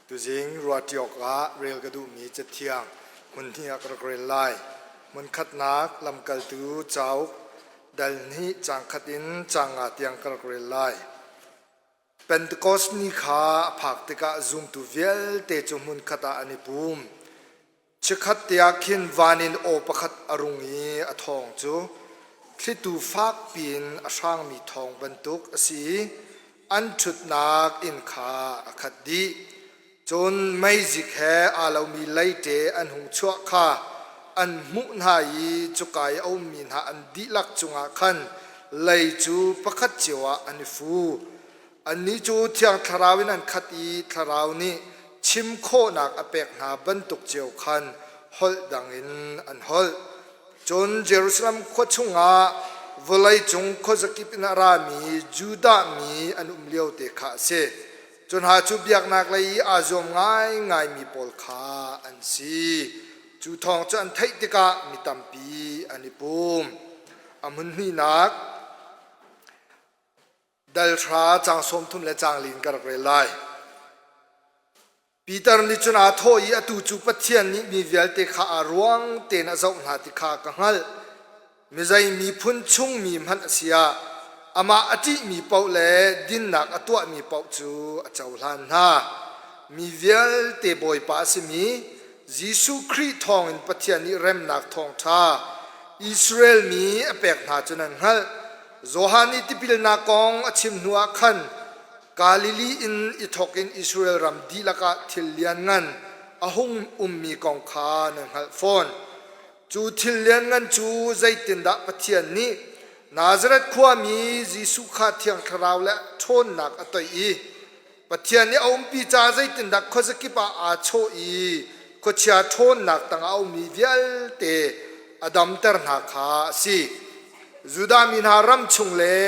Tuzing ruahṭi awkah rel ka duhmi Cathiang hmun hnih ah ka rak rel lai. Hmunkhatnak lamkaltu cauk dal hnih caang khat in caang nga tiang ka rak rel lai. Pentekost ni kha a phak tikah zumtu vialte cu hmunkhat ah an i pum. Chikkhat te ah khin van in aw pakhat a rung i a thawng cu thlitu fak piin a hrangmi thawng bantuk a si i an ṭhutnak inn kha a khat dih. Cun meizik he aa lomi leite an hung chuah kha an hmuh hna i cuka i a ummi hna an dihlak cungah khan lei cu pakhat cio ah an i fu. Annih cu Thiang Thlarau in an khat i Thlarau nih chim khawhnak a pek hna bantuk cio khan holh dang in an holh. Cun Jerusalem khua chungah vawleicung khuazakip in a rami Judah mi an um lio te kha a si. Cu hna cu biaknak lei i aa zuam ngaingaimi pawl kha an si. Cu thawng cu an theih tikah mi tampi an i pum. A hmun hnihnak dal hra caang 30 le caang li in ka rak rel lai. Peter nih cun aa thawh i atu cu Pathian nih mi vialte kha aa ruang tein a zoh hna ti kha ka hngalh. Mizei miphun chungmi hmanh a si ah amah a ṭihmi paoh le dinnak a tuahmi paoh cu a cohlan hna. Mi vialte Bawipa a simi Jesuh Khrih thawngin Pathian nih remnak thawngṭha Israel mi a pek hna cu nan hngalh. Johan nih tipilnak kong a chim hnuah khan Galilee in i thawk in Israel ram dihlak ah thil lianngan a hung ummi kong kha nan hngalh fawn. Cu thil lianngan cu zeitindah Pathian nih Nazareth khuami Jesuh kha Thiang Thlarau le ṭhawnnak a toih i Pathian nih a umpi caah zeitindah khuazakip ah aa chawh i khuachia ṭhawnnak tangah a ummi vialte a damter hna kha a si. Judah mi hna ram chung le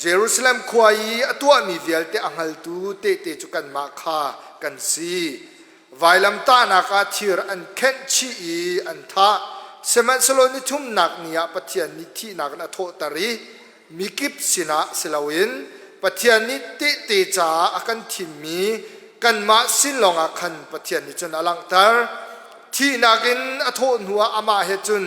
Jerusalem khua i a tuahmi vialte a hngaltu tehte cu kanmah kha kan si. Vailamtahnak ah thir an khenh chih i an thah. Sihmanhsehlaw ni thumnak ni ah Pathian nih thihnak in a thawhter i mikip sinah si loin Pathian nih tehte caah a kan thimmi kanmah sin lawngah khan Pathian nih cun a langhter. Thihnak in a thawh hnuah amah he cun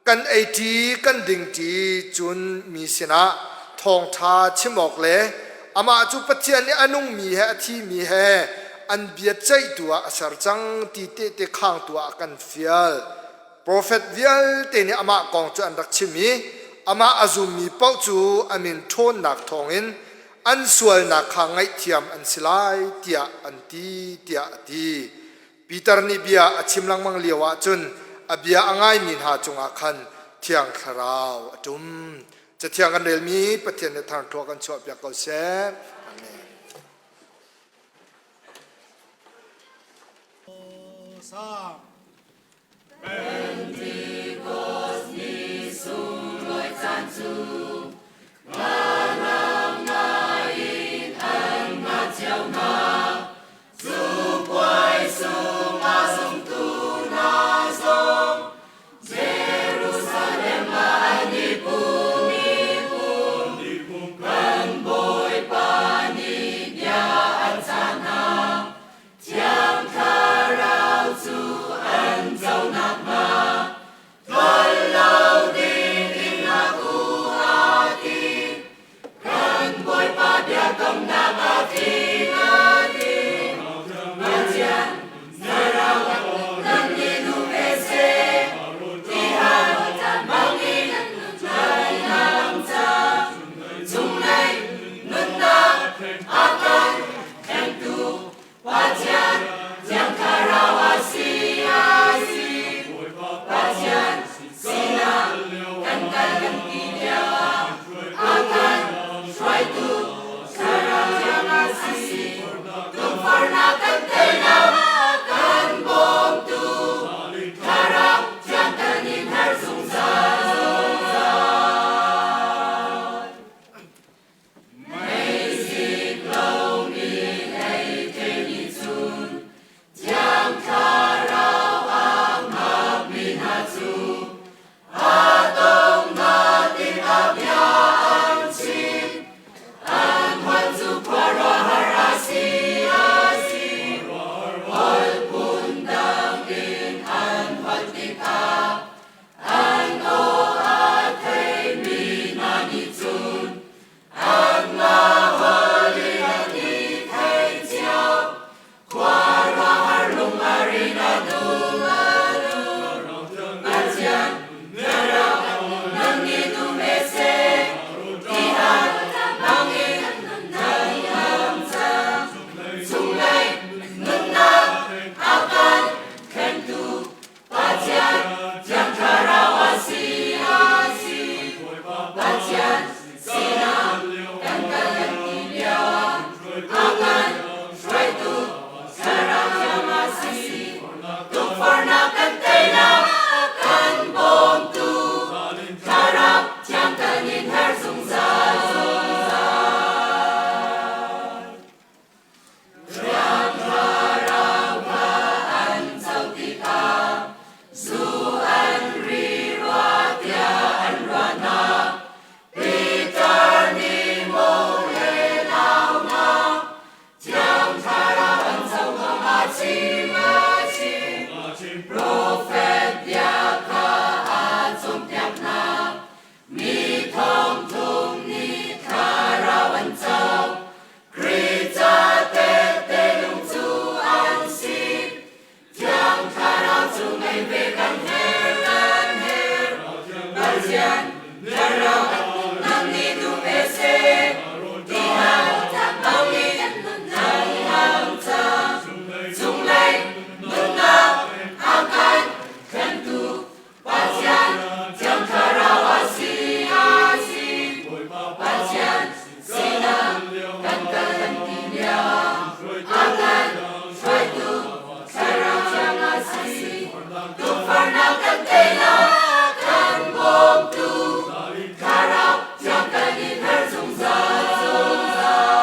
kan eiṭi kan dingṭi cun mi sinah thawngṭha chim awk le amah cu Pathian nih a nungmi he a thimi he an bia ceihtu ah a ser cang ti tehte khangtu ah a kan fial. Profet vialte nih amah kong cu an rak chim i amah a zummi paoh cu a min ṭhawnnak thawngin an sualnak kha ngaihthiam an si lai tiah an ti tiah a ti. Peter nih bia a chim lengmang lio ah cun a bia a ngaimi hna cungah khan Thiang Thlarau a ṭum. Cathiang kan relmi Pathian nih thangṭhuak kan chuahpiak ko seh. Amen. Sa. Pentecost ni sunglawi caan cu ngalang ngai in an ngah cio hna. Cu puai sungah zumtu hna zong Jerusalem ah an i pum i pum kan Bawipa nih bia an cah hna. Thiang Thlarau cu an co nakhnga tlol lo ding in a u a. Pathian sinah kan kal kan ti lio ah a kan hruaitu Thlarau Thiang a si. Tukforhnak kan teinak kan bawmtu Thlarau Thiang kan in herh zungzal zungzal. Thiang Thlarau kha an co tikah zu an ri rua tiah an ruah hna. Peter nih maw le nau hna, Thiang Thlarau an co kong a chim a chim. Profet bia kha a cawnpiak hna. Mi thongthum nih thlarau an co. Khrih ca tehte lung cu an si. Thiang Thlarau cu ngei ve kan herh, kan herh. Pathian Thlarau nang nih duh ve seh. Tiah bangin nan hang cang. Cunglei nunnak a kan khentu Pathian Thiang Thlarau a si, a si. Pathian sinah kan kal kan ti lio ah a kan hruaitu Thlarau Thiang a si. Tukforhnak kan teinak kan bawmtu Thlarau Thiang kan in herh zungzal zungzal.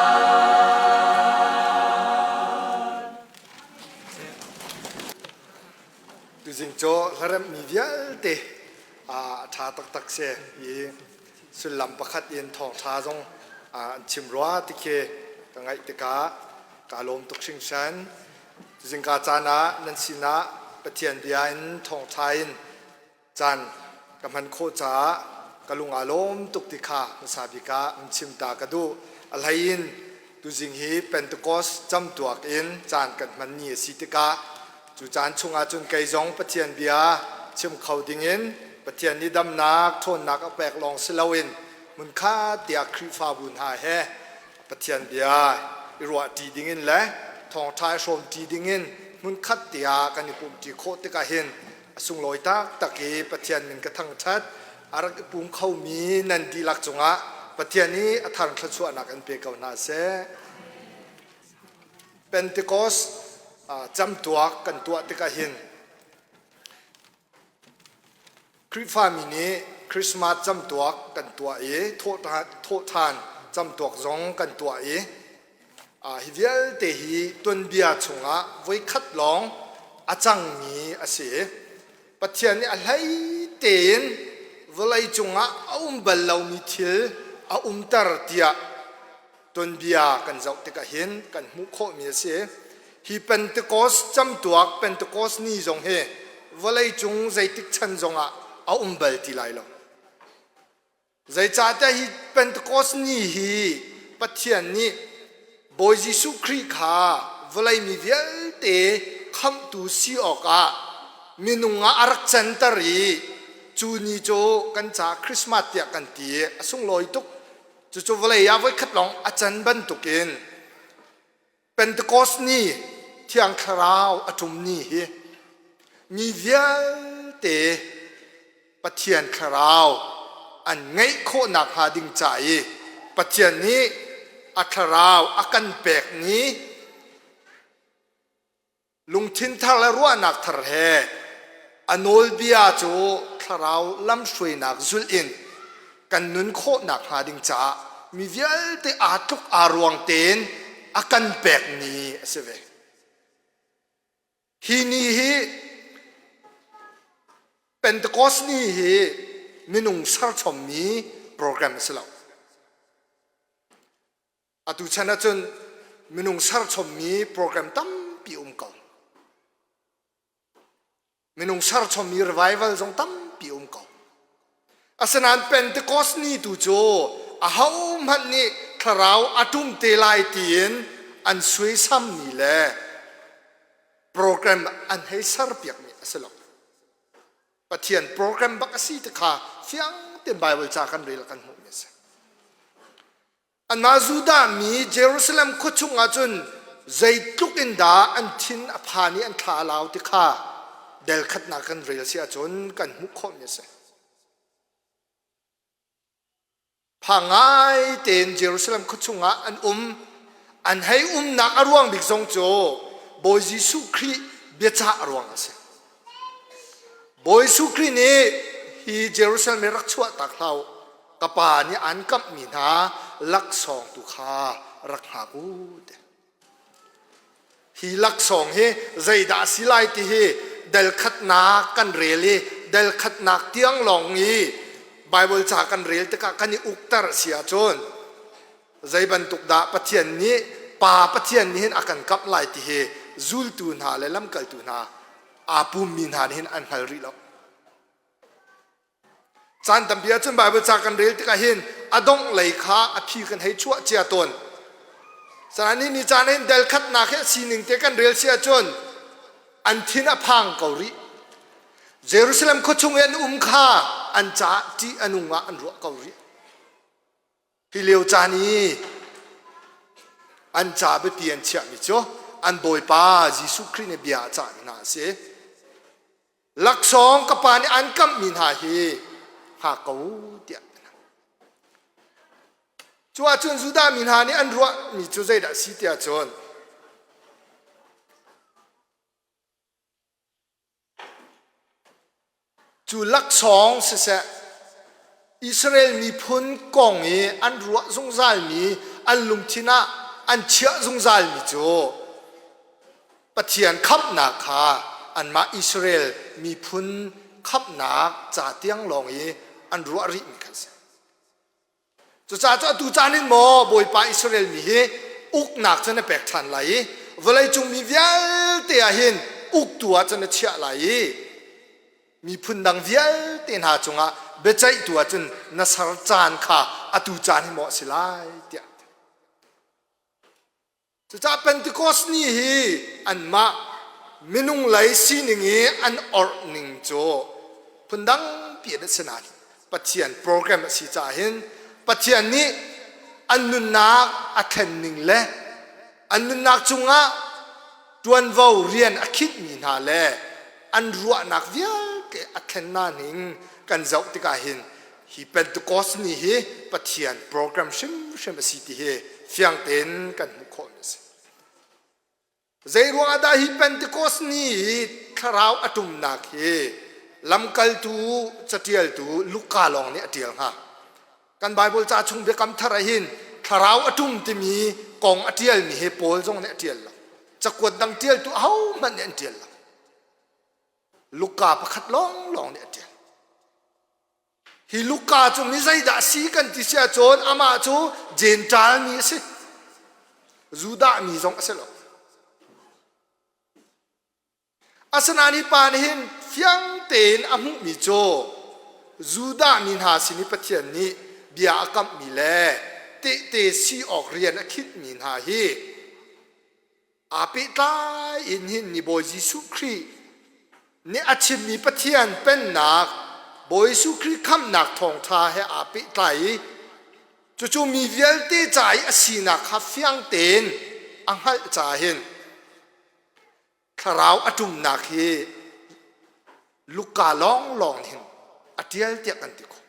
Tuzing cu hlaremhmi vialte a ṭha taktak si i sullam pakhat in thawngṭha zong an chim rua ti khi ka ngaih tikah kaa lawm tuk hringhran. Tuzingka caan ah nan sinah Pathian bia in thawngṭha in caan ka hman khawh caah ka lung aa lawm tuk ti kha hmasa bik ah in chim ta ka duh. A hlei in tuzing hi Pentecost camtuak in caan kan hman ni a si tikah cu caan chungah cun kei zong Pathian bia chim kho dingin Pathian nih damnak ṭhawnnak a pek lawng si loin hmunkhat tiah Khrihfabu hna he Pathian bia i ruahṭi dingin le thawngṭha i hrawmṭi dingin hmunkhat tiah kan i pumṭi khawh tikah hin a sunglawi taktak i Pathian min ka thangṭhat. A rak i pum khomi nan dihlak cungah Pathian nih a thar thluachuahnak in pe ko hna seh. Pentecost camtuak kan tuah tikah hin Khrihfami nih Christmas camtuak kan tuah i thawhṭhan camtuak zong kan tuah i Hi vialte hi tuanbia chungah voikhat lawng a cangmi a si. Pathian nih a hlei tein vawlei cungah a um bal lomi thil a umter tiah tuanbia kan zoh tikah hin kan hmuh khawhmi a si. Hi Pentecost camtuak Pentecost ni zong hi vawlei cung zeitik chan zongah a um bal ti lai lo. Zeicahtiah hi Pentecost ni hi Pathian nih Bawi Jesuh Khrih kha vawlei mi vialte khamhtu si awkah minung ah a rak canter i cu ni cu kan caah Christmas tiah kan ti i a sunglawi tuk. Cucu vawlei ah voikhat lawng a can bantukin Pentecost ni Thiang Thlarau a ṭum ni hi mi vialte Pathian Thlarau an ngeih khawh nakhnga ding ca i Pathian nih a Thlarau a kan pek ni Lungthin thar le ruahnak thar he a nawlbia cu thlarau lamhruainak zulh in kan nun khawh nakhnga ding caah mi vialte aa tluk aa ruang tein a kan pekmi a si ve. Hi ni hi Pentecost ni hi minung serchommi program a si lo. Atu chan ahcun minung serchommi program tampi um ko. Minung serchommi revival zong tampi um ko. Asinain Pentecost ni tu cu ahohmanh nih thlarau a ṭum te lai tiin an suaisammi le program an hei serpiakmi a si lo. Pathian program bak a si ti kha fiang tein Bible ca kan rel kan hmuhmi a si. Anmah Judah mi Jerusalem khua chungah cun zeitluk in dah an thin a phan i an thla a lau ti kha del khatnak kan rel si ahcun kan hmuh khawhmi a si. Phang ngai tein Jerusalem khuachung ah an um. An hei umnak a ruang bik zong cu Bawi Jesuh Khrih biacah ruang a si. Bawi Jesuh Khrih nih hi Jerusalem hi rak chuah tak hlah u. Ka pa nih an kamhmi hna laksawng tu kha rak hngak u ti. Hi laksawng hi zeidah a si lai ti hi dal khatnak kan rel i dal khatnak tiang lawng i Baibal ca kan rel tikah kan i ukter a si ahcun zei bantuk dah Pathian nih Pa Pathian nih hin a kan kamh lai ti hi zultu hna le lamkaltu hna aa pummi hna nih hin an hngal rih lo. Caan tampi ahcun Baibal ca kan rel tikah hin a dongh lei kha a phi kan hei chuah cia tawn. Sanain ni caan hin del khatnak hi a sining te kan rel si ahcun an thin a phang ko rih. Jerusalem khuachung i an um kha an caah ṭih a nung ah an ruah ko rih. Hi lio caan i an ca biapi an chiahmi cu an Bawipa Jesuh Khrih nih bia a cahmi hna a si. Laksawng ka pa nih an kamhmi hna hi hngak ko tiah Cu ahcun Judah mi hna nih an ruahmi cu zeidah a si tiah cun Cu laksawng siseh, Israel miphun kong i an ruah zungzalmi, an lungthin ah an chiah zungzalmi cu Pathian khamhnak kha anmah Israel miphun khamhnak ca tiang lawng i an ruah rihmi kha a si. Cucaah cu atu caan in maw Bawipa Israel mi hi uknak cu na pek ṭhan lai i vawleicung mi vialte ah hin uktu ah cun na chiah lai i miphun dang vialte hna cungah biaceihtu ah cun na ser caan kha atu caan hi maw a si lai tiah. Cucaah Pentecost ni hi anmah minung lei sining i an orh ning cu phundang pi an si nain Pathian program a si caah hin Pathian nih an nunnak a thlen ning le an nunnak cungah ṭuanvo rian a khinhmi hna le an ruahnak vialte a thlen hna ning kan zoh tikah hin Hi Pentecost ni hi Pathian program hrimhrim a si ti hi fiang tein kan hmuh khawhmi a si. Zei ruangah dah hi Pentecost ni hi thlarau a ṭumnak hi lamkaltu caṭialtu Luka lawng nih a ṭial hnga? Kan Baibal ca chung biakam thar ah hin thlarau a ṭum timi kong a ṭialmi hi Paul zong nih a ṭial lo. Cakuat dang ṭialtu ahohmanh nih an ṭial lo. Luka pakhat lawnglawng nih a ṭial. Hi Luka cu mi zeidah a si kan ti si ahcun amah cu Jentail mi a si. Judah mi zong a si lo. Asinain hi pa nih hin fiang tein a hmuhmi cu Judah mi hna sin i Pathian nih bia a kamhmi le tehte si awk rian a khinhmi hna hi aa pehtlai in hin ni Bawi Jesuh Khrih nih a chimmi Pathian pennak Bawi Jesuh Khrih khamhnak thawngṭha he aa pehtlai i cucu mi vialte ca i a sinak kha fiang tein a hngalh caah hin thlarau a ṭumnak hi Luka lawnglawng hin a ṭial tiah kan ti khawh.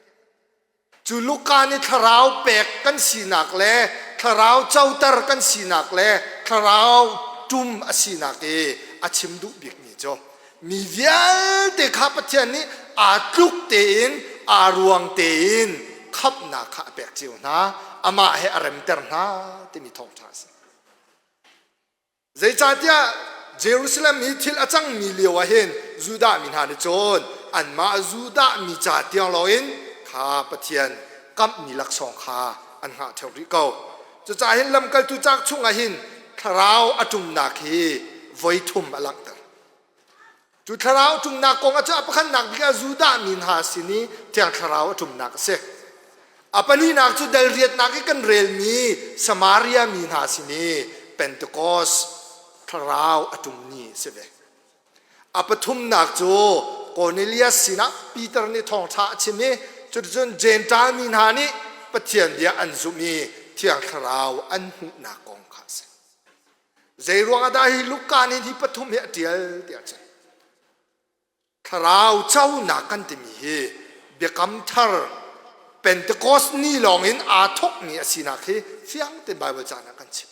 Cu Luka nih thlarau pek kan sinak le thlarau coter kan sinak le thlarau ṭum a sinak i a chim duh bikmi cu mi vialte kha Pathian nih aa tluk tein aa ruang tein khamhnak kha a pek cio hna, amah he a remter hna timi thawngṭha a si. Zeicahtiah Jerusalem i thil a cangmi lio ah hin Judah mi hna nih cun anmah Judah mi ca tiang lawngin kha Pathian kamhmi laksawng kha an hngah ṭheo rih ko. Cucaah hin lamkaltu cauk chungah hin thlarau a ṭumnak hi voi thum a langhter. Cu thlarau ṭumnak kong ah cun a pakhatnak bik ah Judah mi hna sin i Thiang Thlarau a ṭumnak a si. A pahnihnak cu dal riatnak i kan relmi Samaria mi hna sin i Pentecost thlarau a ṭum ni a si ve. A pathumnak cu Cornelius sinah Peter nih thawngṭha a chim i cuticun Jentail mi hna nih Pathian bia an zumh i Thiang Thlarau an hmuhnak kong kha a si. Zeiruang ah dah hi Luka nih hi pathum hi a ṭial tiah cun thlarau conak kan timi hi biakam thar Pentecost ni lawng in aa thawkmi a sinak hi fiang tein Baibal ca ah kan chim.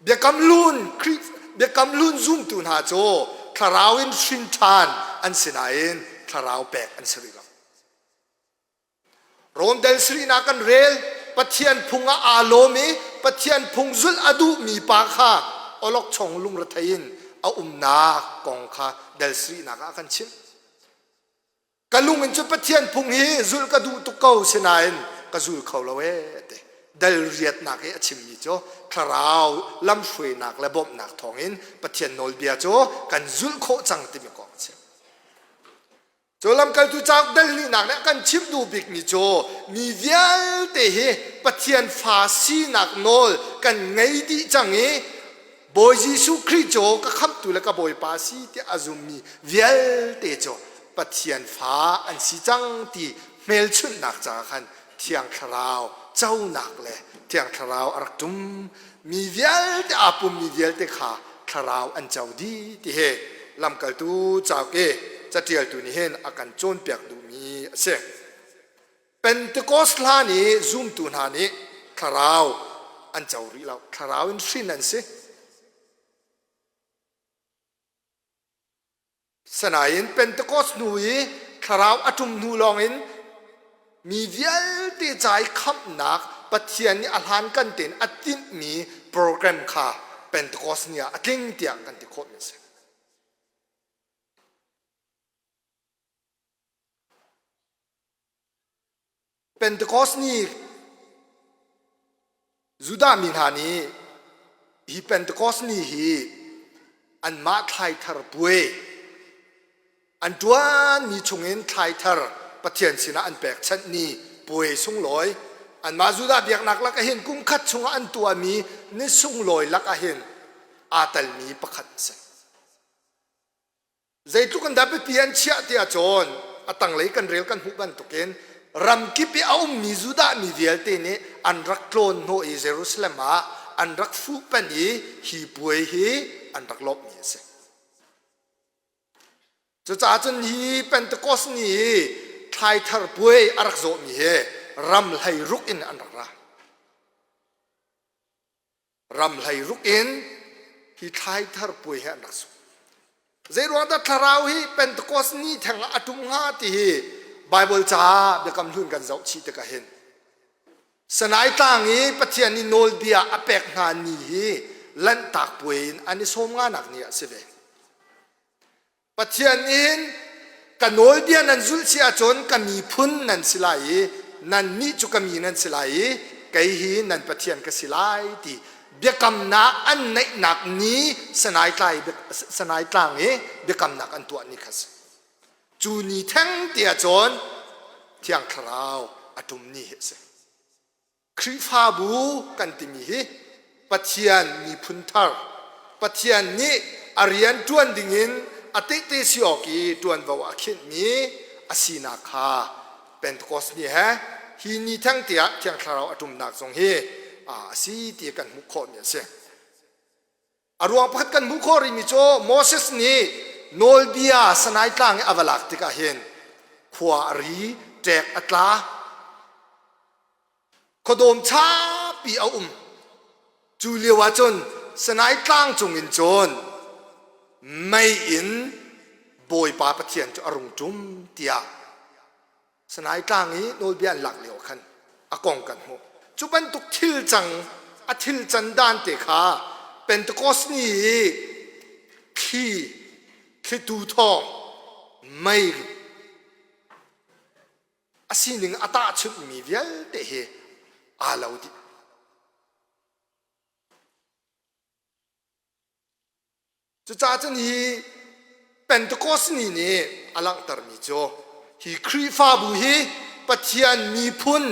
Biakam Hlun Biakam Hlun zumtu hna cu thlarau in hrin ṭhan an si nain thlarau pek an si rih lo. Rom del sarihnak kan rel Pathian phung ah aa lawm i Pathian phung zulh a duhmi pa kha awlokchong lungrethei in a umnak kong kha del sarihnak ah a kan chimh. Ka lung in cu Pathian phung hi zulh ka duh tuk ko sinain ka zul kho lo ee ti. Dal riatnak i a chimmi cu thlarau lamhruainak le bawmhnak thawngin Pathian nawlbia cu kan zulh khawh cang timi kong a chim. Cu lamkaltu cauk dal hnihnak nih a kan chimh duh bikmi cu mi vialte hi Pathian fa sinak nawl kan ngei dih cang i Bawi Jesuh Khrih cu ka khamhtu le ka Bawipa a si tiah a zummi vialte cu Pathian fa an si cang ti hmelchunhnak caah khan Thiang Thlarau conak le Thiang Thlarau a rak ṭum. Mi vialte aa pummi vialte kha Thlarau an co dih ti hi lamkaltu cauk i caṭialtu nih hin a kan cawnpiak duhmi a si. Pentecost hlan i zumtu hna nih Thlarau an co rih lo. Thlarau in hrin an si. Sanain Pentecost hnu i thlarau a ṭum hnu lawngin mi vialte ca i khamhnak Pathian nih a hlankan tein a tinhmi program kha Pentecost ni ah a tling tiah kan ti khawhmi a si. Pentecost ni Judah mi hna nih hi Pentecost ni hi anmah thlaithar puai an ṭuanmi chungin thlaithar Pathian sinah an pekchanh ni puai sunglawi anmah Judah biaknak lak ahhin kum khat chungah an tuahmi ni sunglawi lak ahhin aa telmi pakhat a si. Zeitluk in dah biapi an chiah ti ahcun a tanglei kan rel kan hmuh bantukin ramkip i a ummi Judah mi vialte nih an rak tlawn hnawh i Jerusalem ah an rak fuhpanh i hi puai hi an rak lawmhmi a si. Cucaah cun hi Pentecost ni hi thlaithar puai a rak zawhmi hi ram hlei ruk in an rak ra. Ram hlei ruk in hi thlaithar puai hi an rak sung. Zeiruang dah thlarau hi Pentecost ni theng ah a ṭum hnga ti hi Bible ca biakam hlun kan zoh chih tikah hin Sanai tlang i Pathian nih nawlbia a pek hna ni hi Lanhtak puai in an i sawm nganak ni ah si ve. Pathian in ka nawlbia nan zulh si ahcun ka miphun nan si lai i nannih cu ka mi nan si lai i kei hi nan Pathian ka si lai ti biakamnak an neihnak ni Sanai, tlai, Sanai tlang i biakamnak an tuah ni kha si. Cu ni theng te ahcun Thiang Thlarau a ṭum ni hi a si. Khrihfabu kan timi hi Pathian miphun thar, Pathian nih a rian ṭuan dingin a tehte si awk i ṭuanvo a khinhmi a sinak kha Pentecost ni he hi ni theng te ah Thiang Thlarau a ṭumnak zong hi a si ti kan hmuh khawhmi a si. A ruang pakhat kan hmuh khawh rihmi cu Moses nih nawlbia Sanai tlang i a va lak tikah hin khua a ri, ṭek a tla, khuadawm ṭhapi a um. Cu lio ah cun Sanai tlang cungin cun mei in Bawipa Pathian cu a rung ṭum tiah Sanai tlang i nawlbia an lak lio ah khan a kong kan hmuh. Cu bantuk thil cang a thil can dan te kha Pentecost ni i thli thlitu thawng mei a sining a tahchunhmi vialte hi aa lo dih. Cucaah cun hi Pentecost ni nih a langhtermi cu hi Khrihfabu hi Pathian miphun,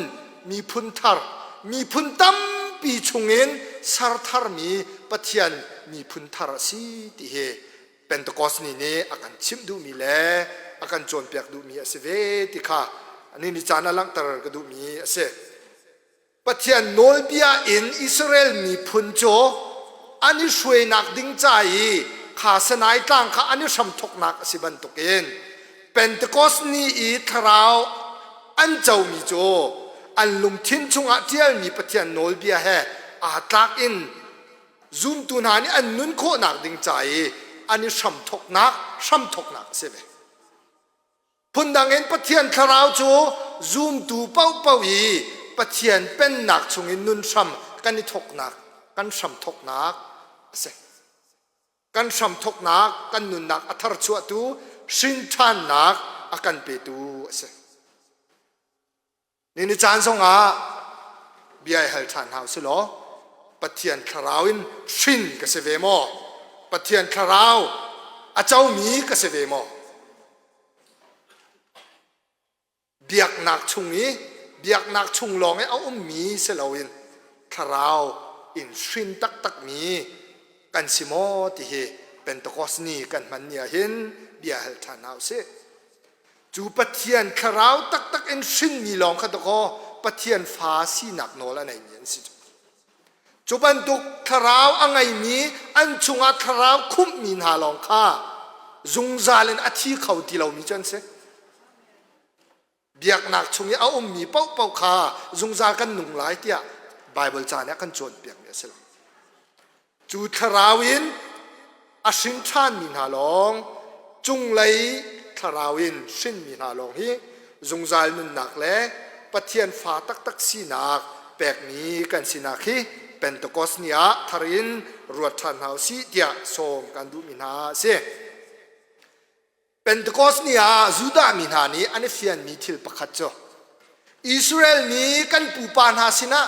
miphun thar, miphun tampi chungin ser tharmi Pathian miphun thar a si ti hi Pentecost ni nih a kan chimh duhmi le a kan cawnpiak duhmi a si ve ti kha ni ni caan ah langhter ka duhmi a si. Pathian nawlbia in Israel miphun cu an i hruainak ding ca i kha Sinai tlang kha an i hramthawknak a si bantukin. Pentecost ni i thlarau an comi cu an lungthin chungah ṭialmi Pathian nawlbia he aa tlak in zumtu hna nih an nun khawhnak ding ca i an i hramthawknak hramthawknak a si ve. Phundang in Pathian thlarau cu zumtu paohpaoh i Pathian pennak chungin nun hram kan i thawknak kan hramthawknak a si. Kan hramthawknak kan nunnak a tharchuahtu hrinṭhannak a kan petu a si. Ni ni caan zongah bia i hal ṭhan hna usih law Pathian thlarau in hrin ka si ve maw? Pathian thlarau a comi ka si ve maw? Biaknak chung i biaknak chung lawng i a ummi si loin thlarau in hrin taktakmi kan si maw ti hi Pentecost ni kan hman ni ah hin bia hal ṭhan hna usih. Cu Pathian thlarau taktak in hrinmi lawng kha dakaw Pathian fa sinak nawl a neimi an si. Cu bantuk thlarau a ngeimi an chungah thlarau khumhmi hna lawng kha zungzal in a thi kho ti lomi cu an si. Biaknak chung i a ummi paohpaoh kha zungzal kan nung lai tiah Baibal ca nih a kan cawnpiakmi a si lo. Cu thlarau in a hrin ṭhanmi hna lawng, cunglei thlarau in hrinmi hna lawng hi zungzal nunnak le Pathian fa taktak sinak pekmi kan sinak hi Pentecost ni ah thar in ruat ṭhan hna u sih tiah sawm kan duhmi hna a si. Pentecost ni ah Judah mi hna nih an i fianmi thil pakhat cu Israel mi kan pupa hna sinah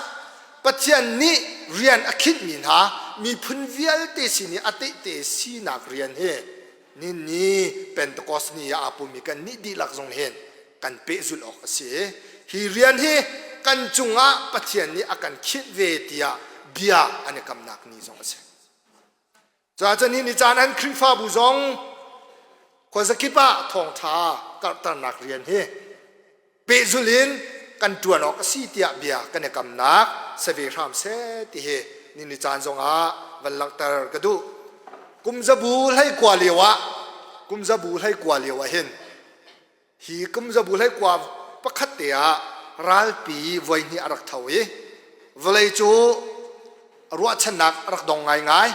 Pathian nih rian a khinhmi hna miphun vialte sin i a tehte sinak rian hi ninni Pentecost ni ah aa pummi kannih dihlak zong hin kan pehzulh awk a si. Hi rian hi kan cungah Pathian nih a kan khinh ve tiah bia an i kamnak ni zong a si. Cuacun hi ni caan an Khrihfabu zong khuazakip ah thawngṭha karhternak rian hi pehzulh in kan ṭuan awk a si tiah bia kan i kamnak si ve hram seh ti hi ni ni caan zongah van langhter ka duh. Kum zabu hleikua lio ah kum zabu hleikua lio ah hin Hi kum zabu hleikua pakhat te ah ralpi voihnih a rak tho i vawlei cu ruahchannak a rak dong ngaingai.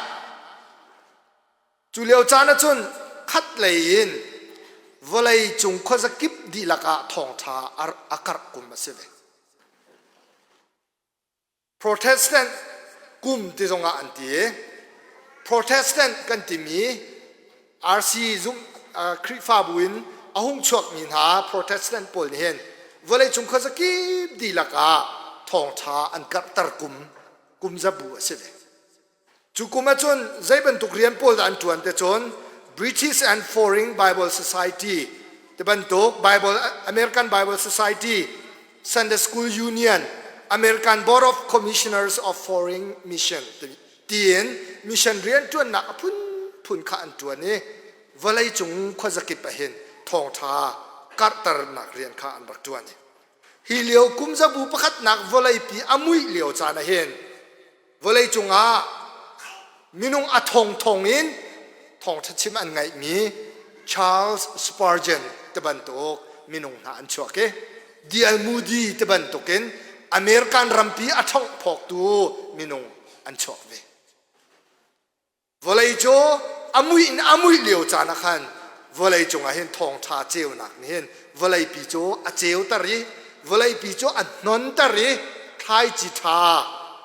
Cu lio caan ahcun khat lei in vawlei cung khuazakip dihlak ah thawngṭha a karh kum a si ve. Protestant kum ti zongah an ti i Protestant kan timi RC zum Khrihfabu in a hung chuakmi hna Protestant pawl nih hin vawleicung khuazakip dihlak ah thawngṭha an karhter kum kum zabu a si ve. Cu kum ahcun zei bantuk rian pawl dah an ṭuan te cun British and Foreign Bible Society ti bantuk Bible American Bible Society, Sunday School Union, American Board of Commissioners of Foreign Mission tiin mission rianṭuannak a phunphun kha an ṭuan i vawleicung khuazakip ahhin thawngṭha karhternak rian kha an rak ṭuan. Hi lio kum zabu pakhatnak vawleipi a muih lio caan ahhin Vawleicung ah minung a thongthong in thawngṭha chim an ngaihmi Charles Spurgeon te bantuk minung hna an chuak i D.L. Moody te bantuk in American rampi a ṭhonghphawktu minung an chuak ve. Vawlei cu a muih in a muih lio caan ah khan vawlei cungah hin thawngṭha ceunak nih hin vawleipi cu a ceuter i vawleipi cu a hnonter i thlaici ṭha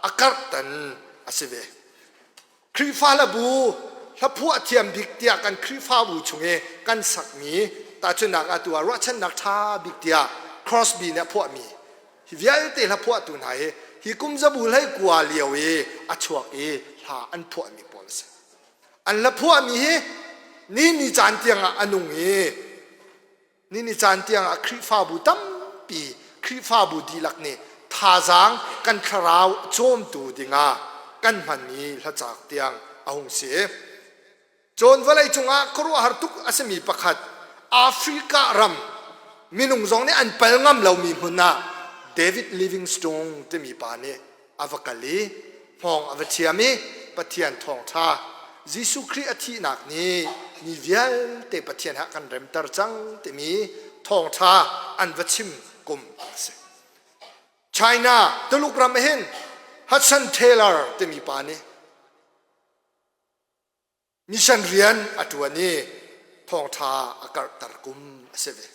a karhtan a si ve. Khrihfa hlabu hlaphuah thiam bik tiah kan Khrihfabu chung i kan sakmi tahchunhnak ah tu ah ruahchannak ṭha bik tiah Crosby nih a phuahmi Hi vialte hlaphuahtu hna hi hi kum zabu hlei kua lio i a chuak i hla an phuahmi pawl a si. An hlaphuahmi hi ni ni caan tiangah a nung i ni ni caan tiangah Khrihfabu tampi Khrihfabu dihlak nih thazaang kan thlarau cawmtu dingah kan hmanmi hlacaak tiang a hung si. Cun vawlei cungah khuaruahhar tuk a simi pakhat Africa ram minung zong nih an pal ngam lomi hmun ah David Livingstone timi pa nih a va kal i hmawng a va thiam i Pathian thawngṭha Jesuh Khrih a thihnak nih mi vialte Pathian he a kan remter cang timi thawngṭha an va chim kum a si. China Tuluk ram ah hin Hudson Taylor timi pa nih mission rian a ṭuan i thawngṭha a karhter kum a si ve.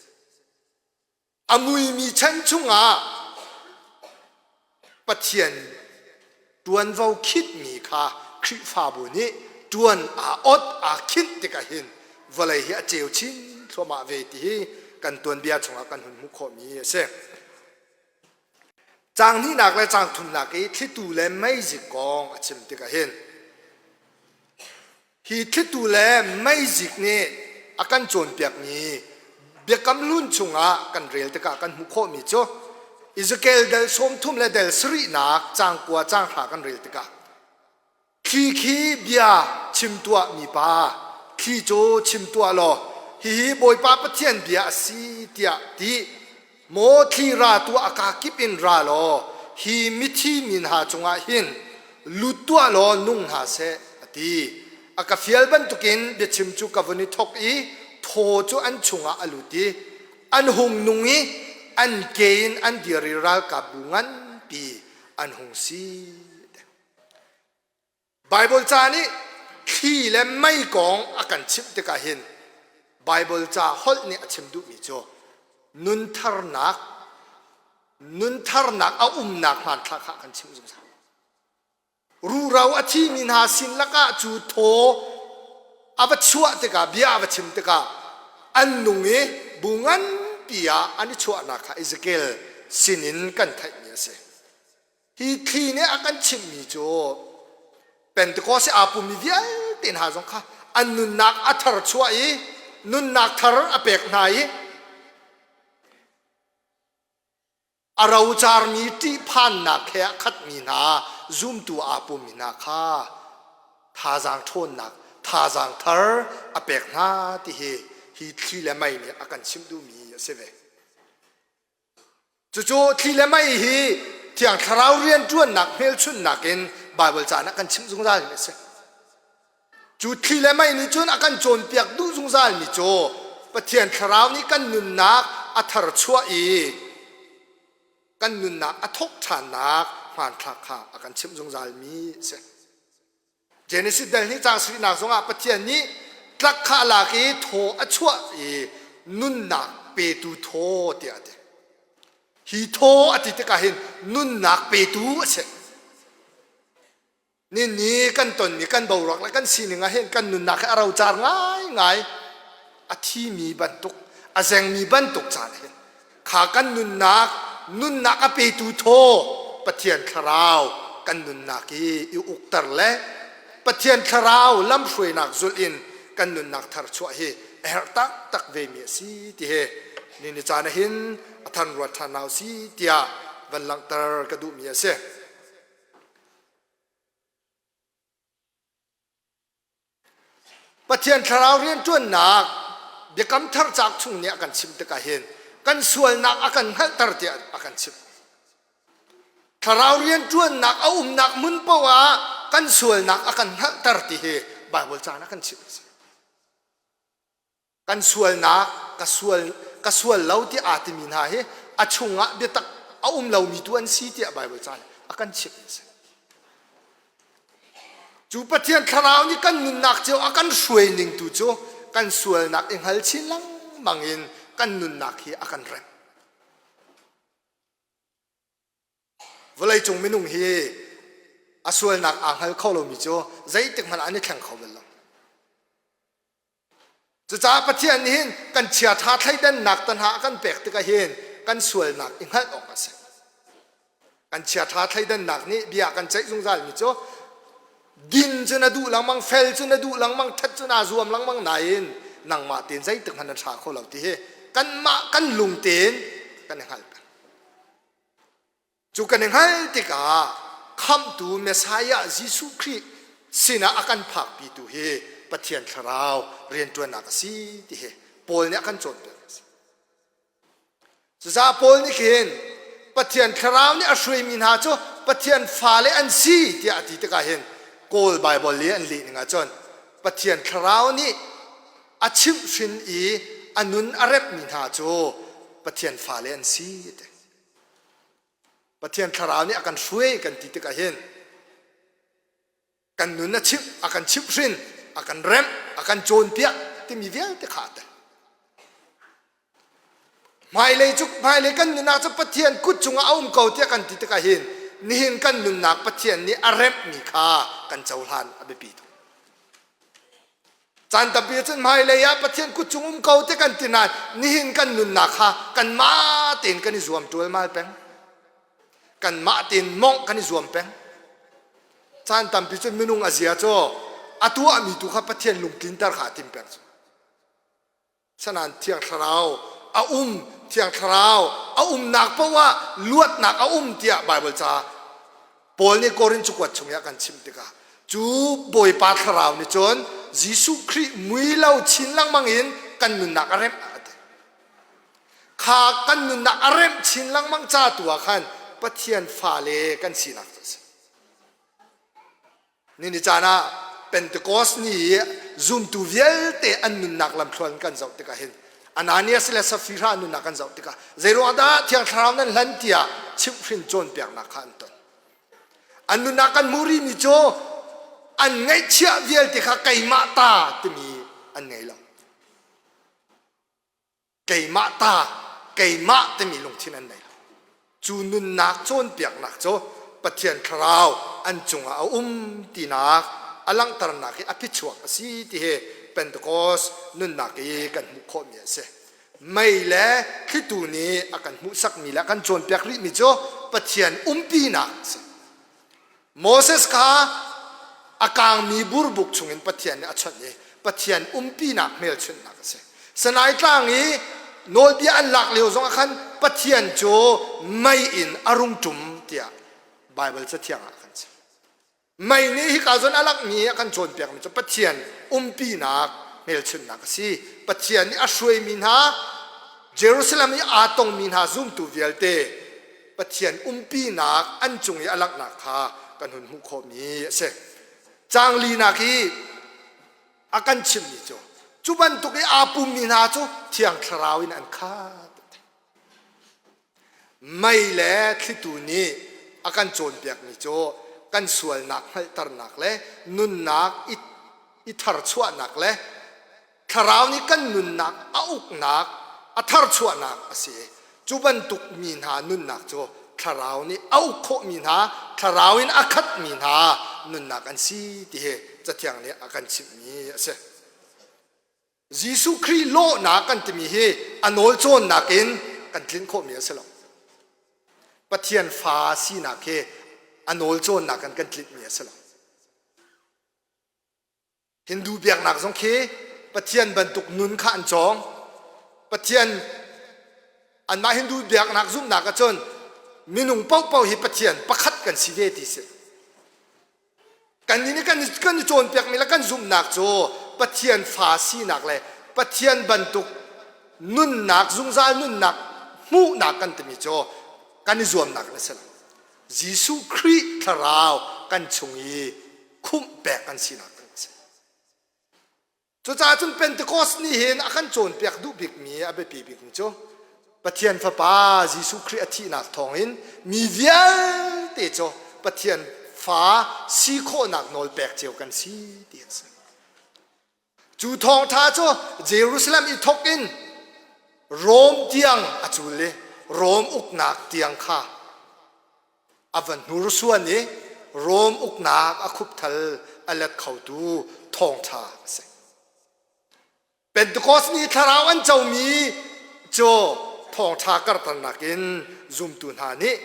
A muimi chan chungah Pathian ṭuanvo khitmi kha Khrihfabu nih ṭuan aa ot aa khinh tikah hin vawlei hi a ceu chin thluahmah ve ti hi kan tuanbia chungah kan hun hmuh khawhmi a si. Caang hnihnak le caang thumnak i thlitu le meizik kong a chim tikah hin Hi thlitu le meizik nih a kan cawnpiakmi Biakam Hlun chungah kan rel tikah kan hmuh khawhmi cu Ezekiel dal 30 le dal sarihnak caang kua caang hra kan rel tikah thli khi bia chim tuah mipa thli cu chim tuah law hihi Bawipa Pathian bia a si tiah ti Maw thli ra tuah a kaa kip in ra law hi mithi mi hna cungah hin lut tuah law nung hna seh a ti. A ka fial bantukin biachim cu ka vun i thawk i thaw cu an chungah a lut i an hung nung i an ke in an dir i ralkapbu nganpi an hung si. Baibal ca nih thli le mei kong a kan chimh tikah hin Baibal ca holh nih a chim duhmi cu nuntharnak nuntharnak a umnak hmanthlak kha a kan chimh zungzal. Ruro a thimi hna sin lakah cu thaw a va chuah tikah bia a va chim tikah an nung i bu nganpi ah an i chuahnak kha Ezekiel sinin kan theihmi a si. Hi thli nih a kan chimhmi cu Pentecost aa pummi vialte hna zong kha an nunnak a thar chuah i nunnak thar a pek hna i a rocarmi ṭihphannak he a khatmi hna zumtu aa pummi hna kha thazaang ṭhawnnak thazaang thar a pek hna ti hi hi thli le mei nih a kan chimh duhmi a si ve. Cucu thli le mei hi Thiang Thlarau rianṭuannak hmelchunhnak in Baibal ca ah kan chimh zungzalmi a si. Cu thli le mei nih cun a kan cawnpiak duh zungzalmi cu Pathian Thlarau nih kan nunnak a tharchuah i kan nunnak a thawk ṭhannak hmanthlak kha a kan chimh zungzalmi a si. Genesis dal nih caang sarihnak zongah Pathian nih tlak kha a lak i thaw a chuah i nunnak petu thaw tiah a ti. Hi thaw a ti tikah hin nunnak petu a si. Nini kan tonmi kan boruak le kan sining ah hin kan nunnak hi a rocar ngaingai. A thimi bantuk, a zengmi bantuk caan hin kha kan nunnak nunnak a petu thaw Pathian thlarau kan nunnak hi i ukter le Pathian thlarau lamhruainak zulh in kan nunnak thar chuah hi a herh taktak ve mi a si ti he ni ni caan ah hin a than ruat ṭhan hau si tiah van langhter ka duhmi a si. Pathian thlarau rianṭuannak Biakam Thar cauk chung nih a kan chimh tikah hin kan sualnak a kan hngalhter tiah a kan chimh. Thlarau rianṭuannak a umnak hmun paoh ah kan sualnak a kan hngalhter ti hi Baibal caan a kan chimh a si. Kan sualnak ka sual ka sual lo ti aa timi hna hi a chungah biatak a um lomi tu an si tiah Baibal ca nih a kan chimh a si. Cu Pathian thlarau nih kan nunnak cio a kan hruai ning tu cu kan sualnak i hngal chin lengmang in kan nunnak hi a kan remh. Vawleicung minung hi a sualnak aa hngal kho lomi cu zeitik hmanh ah an i thleng kho bal lo. Cucaah Pathian nih hin kan chiaṭha thleidannak te hna a kan pek tikah hin kan sualnak i hngalh awk a si. Kan chiaṭha thleidannak nih bia kan ceih zungzalmi cu din cu na duh lengmang, fel cu na duh lengmang, ṭhat cu naa zuam lengmang nain nangmah tein zeitik hmanh na ṭha kho lo ti hi kanmah kan lung tein kan i hngalh peng. Cu kan i hngalh tikah khamhtu Messiah Jesuh Khrih sinah a kan phakpitu hi Pathian Thlarau rianṭuannak a si ti hi Paul nih a kan cawnpiak a si. Cucaah Paul nih khin Pathian Thlarau nih a hruaimi hna cu Pathian fale an si tiah a ti tikah hin Kawl Baibal i an leh ning ahcun Pathian Thlarau nih. a chimhhrin i a nun a remhmi hna cu Pathian fale an si ti. Pathian thlarau nih a kan hruai kan ti tikah hin kan nun a chimh a kan chimhhrin a kan remh a kan cawnpiak timi vialte kha a tel. Hmailei cu hmailei kan nunnak cu Pathian kut cungah a um ko tiah kan ti tikah hin nihin kan nunnak Pathian nih a remhmi kha kan cohlan a biapi tuk. Caan tampi cun hmailei ah Pathian kut cung um ko ti kan ti nain nihin kan nunnak kha kanmah tein kan i zuam ṭualmal peng. Kanmah tein mawngh kan i zuam peng. Caan tampi cun minung a zia cu a tuahmi tu kha Pathian lungtlinter kha a tim peng cu. Sanain Thiang Thlarau a um, Thiang Thlarau a umnak paoh ah luatnak a um tiah Baibal ca Paul nih Korin cakuat chung i a kan chimh tikah cu Bawipa Thlarau nih cun Jesuh Khrih mui lo chin lengmang in kan nunnak a remh a ti. Kha kan nunnak a remh chin lengmang ca tu ah khan Pathian fale kan sinak cu a si. Nini caan ah Pentecost ni i zumtu vialte an nunnak lamthluan kan zoh tikah hin Ananias le Safira nunnak kan zoh tikah zeiruang dah Thiang Thlarau nan hlan tiah chimhhrin cawnpiaknak kha an ton. An nunnak kan hmuh rihmi cu an ngaihchiah vialte kha keimah ta timi an ngei lo. Keimah ta keimah timi lungthin an nei lo cu nunnak cawnpiaknak cu Pathian thlarau an cungah a um tinak a langhternak hi a phichuak a si ti hi Pentecost nunnak i kan hmuh khawhmi a si mei le thlitu nih a kan hmuhsakmi le a kan cawnpiak rihmi cu Pathian umpinak a si Moses kha a kangmi burbuk chungin Pathian nih a chawnh i Pathian umpinak hmelchunhnak a si. Sinai tlang i nawlbia an lak lio zongah khan Pathian cu mei in a rung ṭum tiah Baibal Cathiang ah a kan chim. Mei nih hika zawn a langhmi a kan cawnpiakmi cu Pathian umpinak hmelchunhnak a si. Pathian nih a hruaimi hna Jerusalem i aa tongmi hna zumtu vialte Pathian umpinak an cung i a langhnak kha kan hun hmuh khawhmi a si. Caang linak i a kan chimmi cu cu bantuk i aa pummi hna cu Thiang Thlarau in an khat. Mei le thlitu nih a kan cawnpiakmi cu kan sualnak hngalhternak le nunnak i, i tharchuahnak le Thlarau nih kan nunnak a uknak, a tharchuahnak a si. Cu bantuk mi hna nunnak cu Thlarau nih a uk khawhmi hna, Thlarau in a khatmi hna nunnak an si ti hi Cathiang nih a kan chimhmi a si. Jesuh Khrih lawhnak kan timi hi a nawl cawnnak in kan tlinh khawhmi a si lo. Pathian fa sinak hi a nawl cawnnak in kan tlinhmi a si lo. Hindu biaknak zong khi Pathian bantuk nun kha an cawng. Pathian anmah Hindu biaknak zumhnak ahcun minung paohpaoh hi Pathian pakhat kan si ve ti si. Kannih nih kan, kan i cawnpiakmi le kan zumhnak cu Pathian fa sinak le Pathian bantuk nunnak zungzal nunnak hmuhnak kan timi cu kan i zuamnak a si lo. Jesuh Khrih thlarau kan chung i khumh pek kan sinak ding a si. Cucaah cun Pentecost nih hin a kan cawnpiak duh bikmi a biapi bikmi cu Pathian Fapa Jesuh Khrih a thihnak thawngin mi vialte cu Pathian fa si khawhnak nawl pek cio kan si ti a si. Cu thawngṭha cu Jerusalem i thawk in Rom tiang a cul i Rom uknak tiang kha a va hnursuan i Rom uknak a khupthal a let khotu thawngṭha a si. Pentecost ni thlarau an comi cu thawngṭha karhternak in zumtu hna nih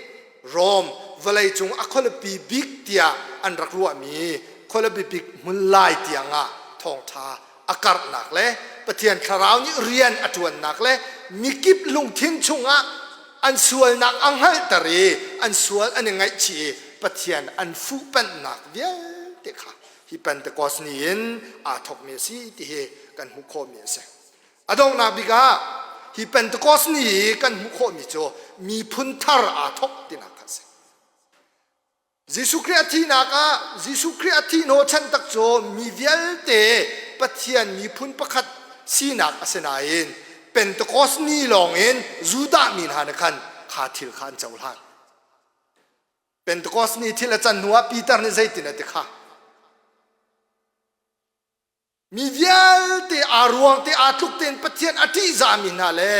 Rom vawleicung a khualipi bik tiah an rak ruahmi khualipi bik hmun lai tiangah thawngṭha a karhnak le Pathian thlarau nih rian a ṭuannak le mikip lungthin chungah an sualnak a hngalhter i an sual an i ngaihchih i Pathian an fuhpanhnak vialte kha hi Pentecost ni in aa thawkmi a si ti hi kan hmuh khawhmi a si. A donghnak bik ah hi Pentecost ni i kan hmuh khawhmi cu miphun thar aa thawk tinak kha a si. Jesuh Khrih a thihnak ah Jesuh Khrih a thih hnawhchan tak cu mi vialte Pathian miphun pakhat sinak a si nain Pentecost ni lawng in Judah mi hna nih khan kha thil kha an cohlan. Pentecost ni thil a can hnuah Peter nih zeitin a ti kha? Mi vialte aa ruang te aa tluk tein Pathian a ṭihzahmi hna le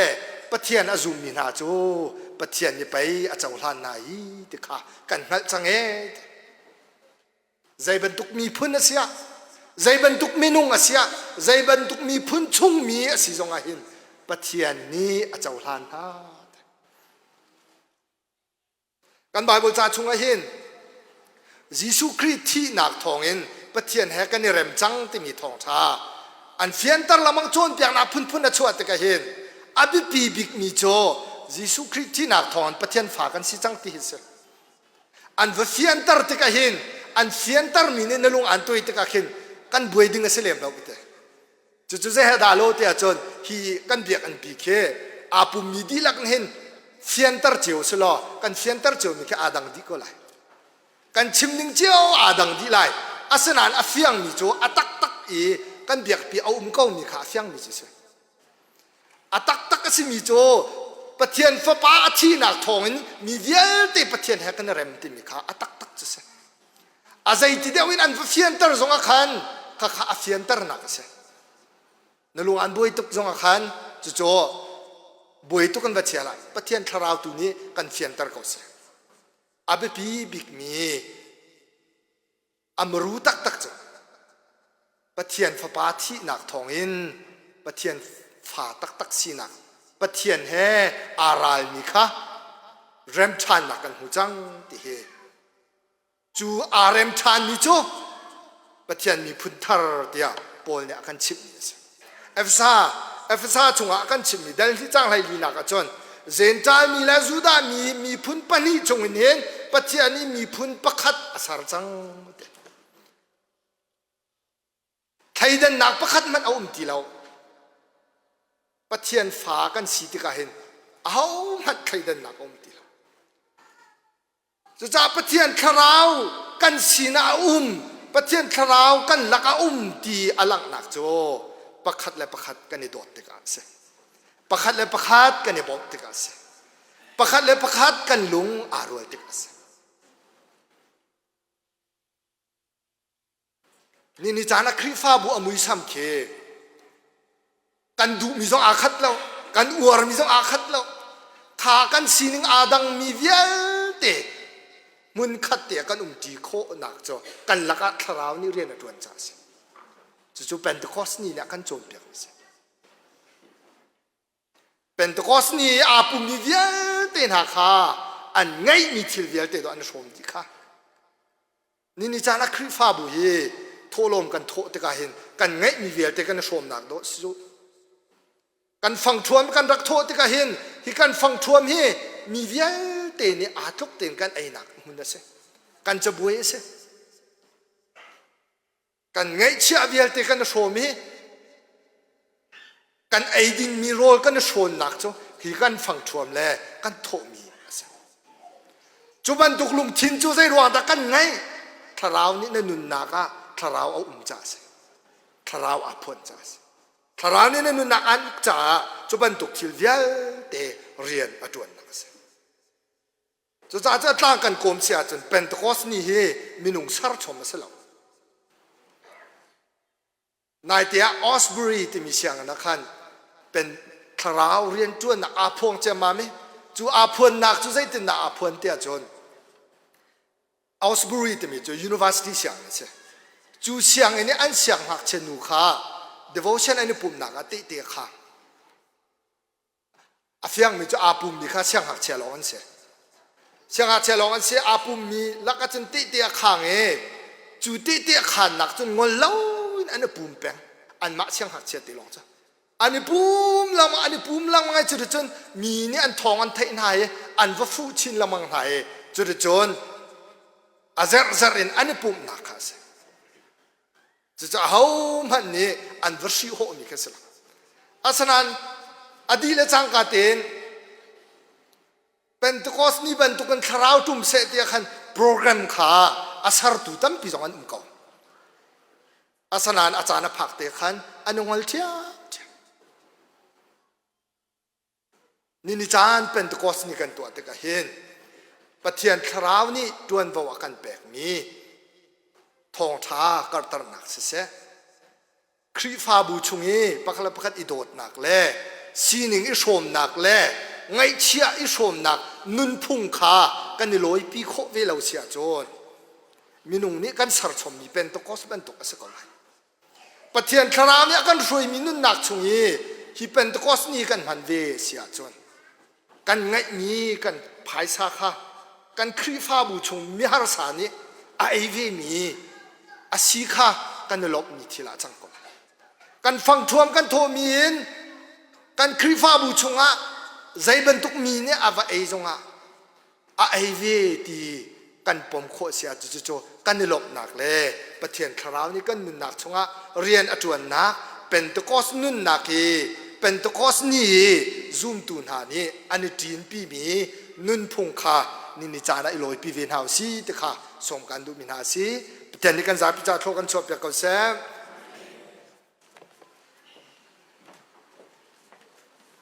Pathian a zummi hna cu Pathian nih pei a cohlan hna hi ti kha kan hngalh cang ee. Zei bantuk miphun a si ah, zei bantuk minung a si ah, zei bantuk miphun chungmi a si zongah hin Pathian nih a cohlan hna. Kan Baibal ca chungah hin Jesuh Khrih thihnak thawngin Pathian he kan i rem cang timi thawngṭha an fianter lengmang cawnpiaknak phunphun a chuah tikah hin a biapi bikmi cu Jesuh Khrih thihnak thawngin Pathian fa kan si cang ti hi si. An va fianter tikah hin an fiantermi nih na lung an tuai tikah khin kan buai ding a si lem lo ka ti. Cucu zei he dah lo tiah cun hi kan biakinn pi khi aa pummi dihlak nih hin fianter cio si law kan fianter ciomi khi aa dang dih ko lai. Kan chim ning cio aa dang dih lai. Asinain a fiangmi cu a taktak i kan biakpi a um komi kha a fiangmi cu a si. A taktak a simi cu Pathian Fapa a thihnak thawngin mi vialte Pathian he kan i rem timi kha a taktak cu a si. A zeiti deuh in an va fianter zongah khan khakha a fianternak a si. Na lung an buai tuk zongah khan cucu buai tuk an va chia lai. Pathian thlarau tu nih kan fianter ko seh. A biapi bikmi a muru taktak cu Pathian Fapa thihnak thawngin Pathian fa taktak sinak Pathian he aa ralmi kha remṭhannak kan hmu cang ti hi cu aa rem ṭhanmi cu Pathian miphun thar tiah Paul nih a kan chimhmi a si. Efesa Efesa chungah a kan chimhmi dal hi cang hlei linak ah cun Jentail mi le Judah mi miphun pahnih chungin hin Pathian nih miphun pakhat a ser cang. Thleidannak pakhat hmanh a um ti lo. Pathian fa kan si tikah hin ahohmanh thleidannak a um ti lo. Cucaah Pathian thlarau kan sinah a um, Pathian thlarau kan lak a um ti a langhnak cu pakhat le pakhat kan i dawt tikah a si. Pakhat le pakhat kan i bawmh tikah a si. Pakhat le pakhat kan lung aa rual tikah a si. Ni ni caan ah Khrihfabu a muisam khi kan duhmi zong aa khat lo, kan uarmi zong aa khat lo. Kha kan sining aa dangmi vialte hmunkhat te ah kan umṭi khawhnak cu kan lakah thlarau nih rian a ṭuan caah a si. Cucu Pentecost ni nih a kan cawnpiakmi a si. Pentecost ni i aa pummi vialte hna kha an ngeihmi thil vialte dawh an i hrawm dih kha. Nini caan ah Khrihfabu hi thawhlawm kan thawh tikah hin kan ngeihmi vialte kan i hrawmnak dawh si cu. Kan fangṭhuam kan rak thawh tikah hin hi kan fangṭhuam hi mi vialte nih aa tluk tein kan einak hmun a si. Kan cabuai a si. Kan ngeihchiah vialte kan i hrawm i kan ei dingmi rawl kan i hrawnnak cu hi kan fangṭhuam le kan thawhmi a si. Cu bantuk lungthin cu zei ruang dah kan ngeih? Thlarau nih na nunnak ah thlarau a um caah a si. Thlarau aa phuan caah a si. Thlarau nih na nunnak aan uk caah cu bantuk thil vialte rian a ṭuannak a si. Cucaah cu a tlang kan kawm si ahcun Pentecost ni hi minung serchom a si lo. Naite ah Osbury timi sianginn ah khan pen thlarau rianṭuannak aa phuang ciammam i cu aa phuannak cu zeitindah aa phuan tiah cun Osbury timi cu university sianginn a si. Cu sianginn i an siangngakchia nu kha devotion an i pumhnak ah tehte a khang. A fiangmi cu aa pummi kha siangngakchia lawng an si. Siangngakchia lawng an si. Aa pummi lakah cun tehte a khang i cu tehte a khannak cun ngol loin an i pum peng. Anmah siangngakchia te lawng cu. An i pum lengmang, an i pum lengmang i cuticun mi nih an thawng an theih hna i an va fuh chin lengmang hna i cuticun a zerhzerh in an i pumhnak kha a si. Cucaah ahohmanh nih an va hrihhawhmi kha si lo. Asinain a dih le cangka tein Pentecost ni bantukin thlarau ṭum seh tiah khan program kha a sertu tampi zong an um ko. Asinain a caan a phak te khan an i ngol ṭhiamṭhiam. Ni ni caan Pentecost ni kan tuah tikah hin Pathian Thlarau nih ṭuanvo a kan pekmi thawngṭha karhternak siseh, Khrihfabu chung i pakhat le pakhat i dawtnak le sining i hrawmnak le ngaihchia i hrawmnak nunphung kha kan i lawipi khawh ve lo si ahcun minung nih kan serchommi Pentecost bantuk a si ko lai. Pathian Thlarau nih a kan hruaimi nunnak chung i hi Pentecost ni kan hman ve si ahcun kan ngeihmi kan phaisa kha kan Khrihfabu chung miharsa nih a ei vemi a si kha kan i lawmhmi thil ah cang ko. Kan fangṭhuam kan thawhmi in kan Khrihfabu chungah zei bantuk mi nih a va ei zongah a ei ve ti kan pom khawh si ahcun cucu kan i lawmhnak le Pathian Thlarau nih kan nunnak chungah rian a ṭuannak Pentecost nunnak hi Pentecost ni i zumtu hna nih an i ṭinpimi nunphung kha ni ni caan ah i lawipi ve hna u si ti kha sawm kan duhmi hna a si. Pathian nih kan zapi ca thlawh kan chuahpiak ko seh.